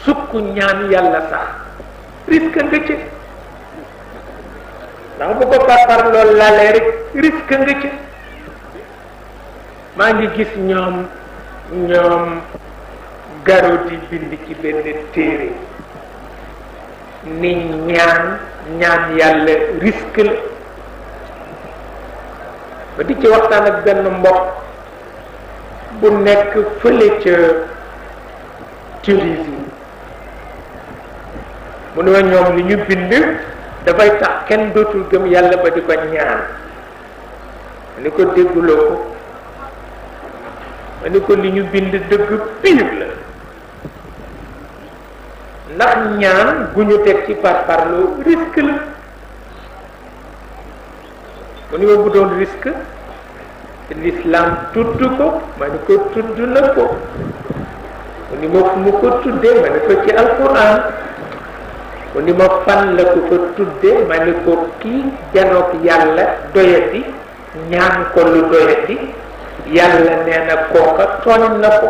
sukk ñaan yàlla sax risque nga ci ndax bu ko parpar loolu lalee rek risque nga ci. maa ngi gis ñoom garo di bind ci benn téere ni ñaan yàlla risque la ba di ci waxtaan ak benn mbokk bu nekk fële ca Tunisie mu ne ma ñoom li ñu bind dafay tax kenn dootul gëm yàlla ba di ko ñaan ma ni ko dégguloo ko ma ni ko li ñu bind dëgg pire la ndax ñaan gu ñu teg ci parparloo risque la mu ni ma bu doon risque l'islam tudd ko ma ni ko tudd na ko mu ni ma fu mu ko tuddee ma ni ko ci alquran mu ni ma fan la ko fa tuddee ma ni ko kii janoog yàlla doyati ñaan ko lu doyati yàlla nee na kooka tooñ na ko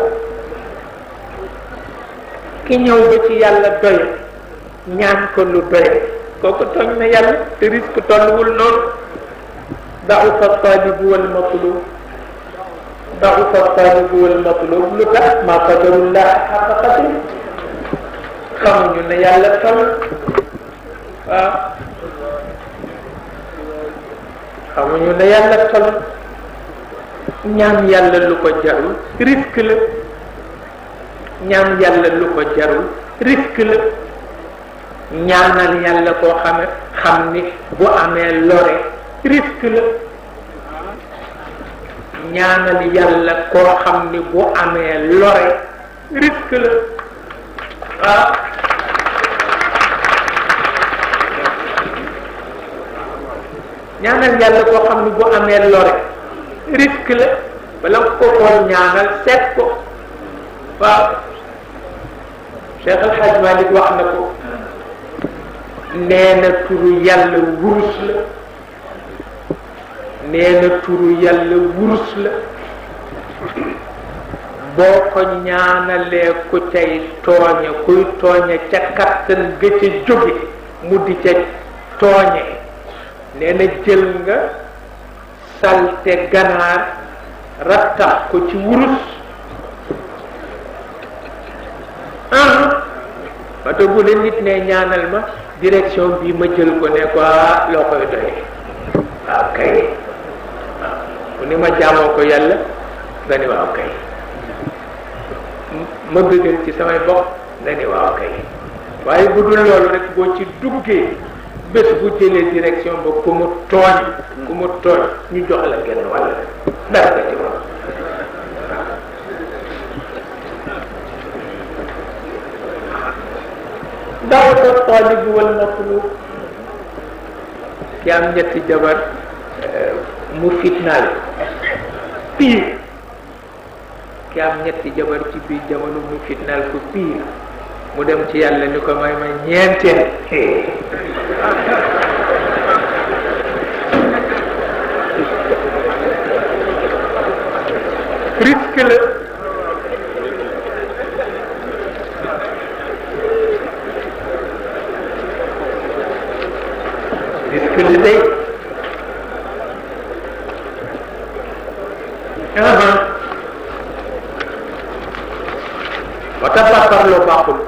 ki ñëw ba ci yàlla doyati ñaan ko lu doyati kooka tooñ na yàlla te risque tolluwul noonu da'ufa talibu wal matlub da'ufa talibu wal matlub lu tax ma qadarullah haqqa qadri xamuñu ne yàlla toll waaw xamuñu ne yàlla toll ñaan yàlla lu ko jarul risque la ñaan yàlla lu ko jarul risque la ñaanal yàlla koo xam ni bu amee lore risque la ñaanal yàlla koo xam ni bu amee lore risque la waaw ñaanal yàlla koo xam ni bu amee lore risque la bala nga ko koo ñaanal seet ko waaw Cheikh El Hadj Malick wax na ko nee na turu yàlla wurus la nee na turu yàlla wurus la boo ko ñaanalee ku cay tooñe kuy tooñe ca kattan ga ca jóge mu di ca tooñe nee na jël nga salte ganaar rattax ko ci wurus wata bu la nit ne ñaanal ma direction bi ma jël ko ne ko loo koy doyee waaw kay waaw bu ni ma jaamoo ko yàlla nga ni waaw kay ma bëggal ci samay bopp nga ni waaw kay waaye bu dul loolu rek boo ci duggee bés bu jëlee direction ba ku mu tooñ ñu jox la genn wàll dara nga ci moom ndax ko taalibu wal matlub ki am ñetti jabar mu fitnaal pire ki am ñetti jabar ci biir jamono mu fitnaal ko pire mu dem ci yàlla ni ko may ma ñeenteel risque la